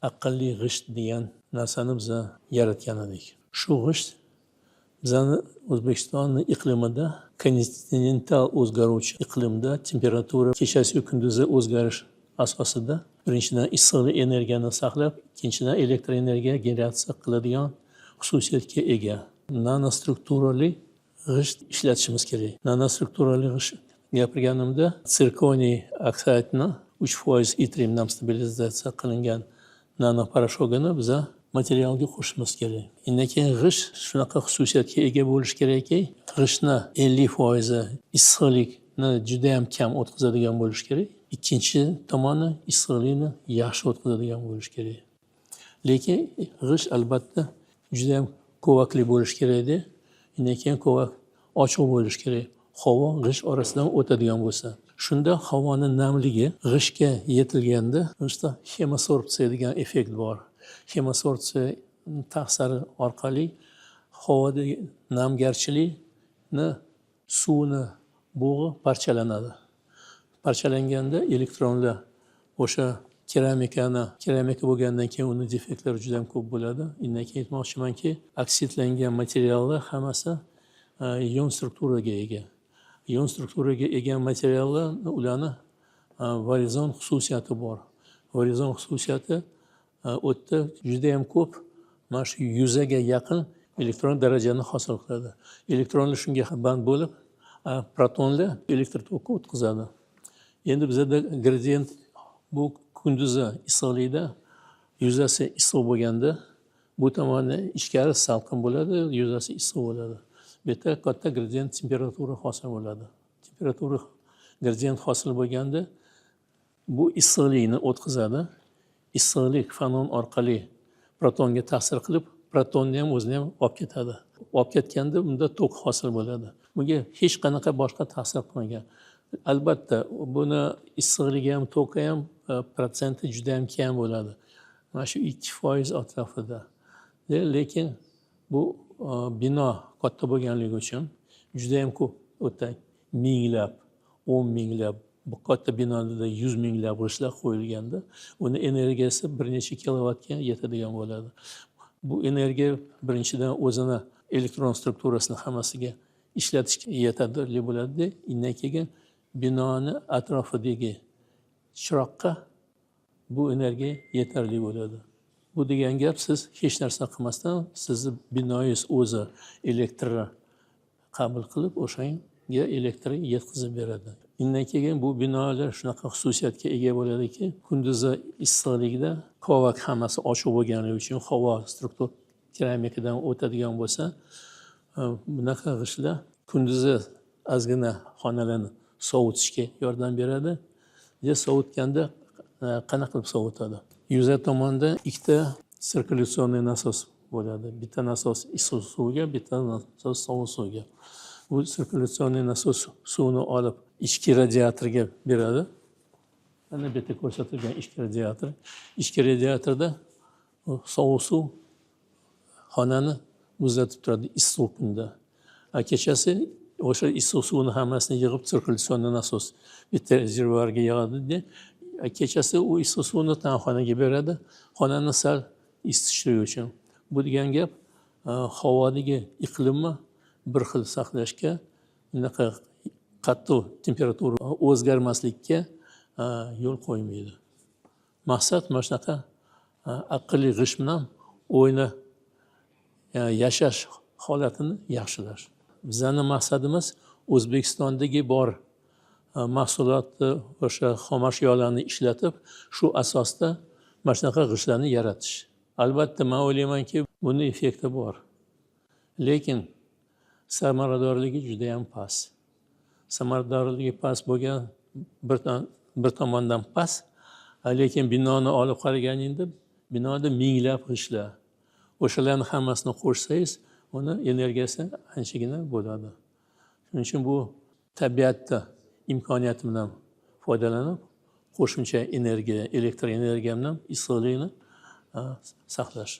Aqlli g'isht degan narsani biza yaratgan edik. Shu g'isht bizani O'zbekistonni iqlimida, kontinental o'zgaruvchi iqlimda temperatura kechasiyu kunduzi o'zgarish asosida, birinchidan, issiqlik energiyani saqlab, ikkinchidan, elektr energiya generatsiya qiladigan xususiyatga ega nanostrukturali g'isht ishlatishimiz kerak. Nanostrukturali g'isht gapirganimda, sirkoniy oksidni 3% itriumdan stabilizatsiya qilingan нанопорошок ini biza materialga qo'shishimiz kerak. Undan keyin g'isht shunaqa xususiyatga ega bo'lishi kerakki, g'ishtni 50% issiqlikni judayam kam o'tkazadigan bo'lishi kerak, ikkinchi tomoni issiqlikni yaxshi o'tkazadigan bo'lishi kerak. Lekin g'isht albatta judayam kovakli bo'lishi kerakda. Undan keyin kovak ochiq bo'lishi kerak, havo g'isht orasidan o'tadigan bo'lsa. Shunda havoni namligi g'ishtga yetilganda, g'ishtda xemosorbsiya degan effekt bor. Xemosorbsiya ta'siri orqali havodagi namgarchilikni, suvni bug'i parchalanadi. Parchalanganda elektronlar o'sha keramikani, keramika bo'lgandan keyin uni defektlari juda ham ko'p bo'ladi. Undan keyin aytmoqchimanki, oksidlangan materiallar hammasi ion strukturaga ega. Ion strukturaga ega materiallar, ularni varizon xususiyati bor. Varizon xususiyati, u yerda judayam ko'p mana shu yuzaga yaqin elektron darajani hosil qiladi. Elektronlar shunga band bo'lib, protonlar elektr tokka o'tkazadi. Endi bizada gradient, bu kunduzi issiqlikda yuzasi issiq bo'lganda, bu tomoni ichkari salqin bo'ladi, yuzasi issiq bo'ladi. Bu yerda katta gradient temperatura hosil bo'ladi. Temperatura gradient hosil bo'lganda, bu issiqlikni o'tkazadi. Issiqlik fonon orqali protonga ta'sir qilib, protonni ham, o'zini ham olib ketadi. Olib ketganda unda tok hosil bo'ladi. Bunga hech qanaqa boshqa ta'sir qilmagan. Albatta, buni issiqligi ham, toki ham protsenti juda yam kam bo'ladi, mana shu 2% atrofida. Lekin bu bino katta bo'lganligi uchun judayam ko'p, u yerda minglab, 10 minglab, bu katta binoda 100 minglab g'ishtlar qo'yilganda, uni energiyasi bir necha kilovatga yetadigan bo'ladi. Bu energiya birinchidan o'zini elektron strukturasini hammasiga ishlatishga yetarli bo'ladida, undan keyin binoni atrofidagi chiroqqa bu energiya yetarli bo'ladi. Bu degan gap, siz hech narsa qilmasdan sizni binoyingiz o'zi elektr qabul qilib, o'shanga elektr yetkazib beradi. Undan keyin bu binolar shunaqa xususiyatga ega bo'ladiki, kunduzi issiqlikda kovak hammasi ochiq bo'lganligi uchun havo struktur keramikadan o'tadigan bo'lsa, bunaqa g'ishtlar kunduzi ozgina xonalarni sovutishga yordam beradi. De sovutganda qanaqa qilib sovutadi? Yuza tomonda ikkita циркуляционный nasos bo'ladi: bitta nasos issiq suvga, bitta nasos sovuq suvga. Bu циркуляционный nasos suvni olib, ichki radiatorga beradi. Mana bu yerda ko'rsatilgan ichki radiator. Ichki radiatorda u sovuq suv xonani muzlatib turadi issiq kunda. A kechasi o'sha issiq suvni hammasini yig'ib, циркуляционный nasos bitta rezervuarga yig'adida, kechasi u issiq suvni xonaga beradi, xonani sal isitishligi uchun. Bu degan gap, havodagi iqlimni bir xil saqlashga, unaqa qattiq temperatura o'zgarmaslikka yo'l qo'ymaydi. Maqsad mana shunaqa aqlli g'isht bilan uyni yashash holatini yaxshilash. Bizani maqsadimiz O'zbekistondagi bor mahsulotni, o'sha xomashyolarni ishlatib, shu asosda mana shunaqa g'ishtlarni yaratish. Albatta, man o'ylaymanki, buni effekti bor, lekin samaradorligi judayam past. Samaradorligi past bo'lgan bir tomondan past, lekin binoni olib qaraganingda, binoda minglab g'ishtlar, o'shalarni hammasini qo'shsangiz, uni energiyasi anchagina bo'ladi. Shuning uchun bu tabiatda imkoniyati bilan foydalanib, qo'shimcha energiya, elektr energiya bilan issiqlikni saqlash.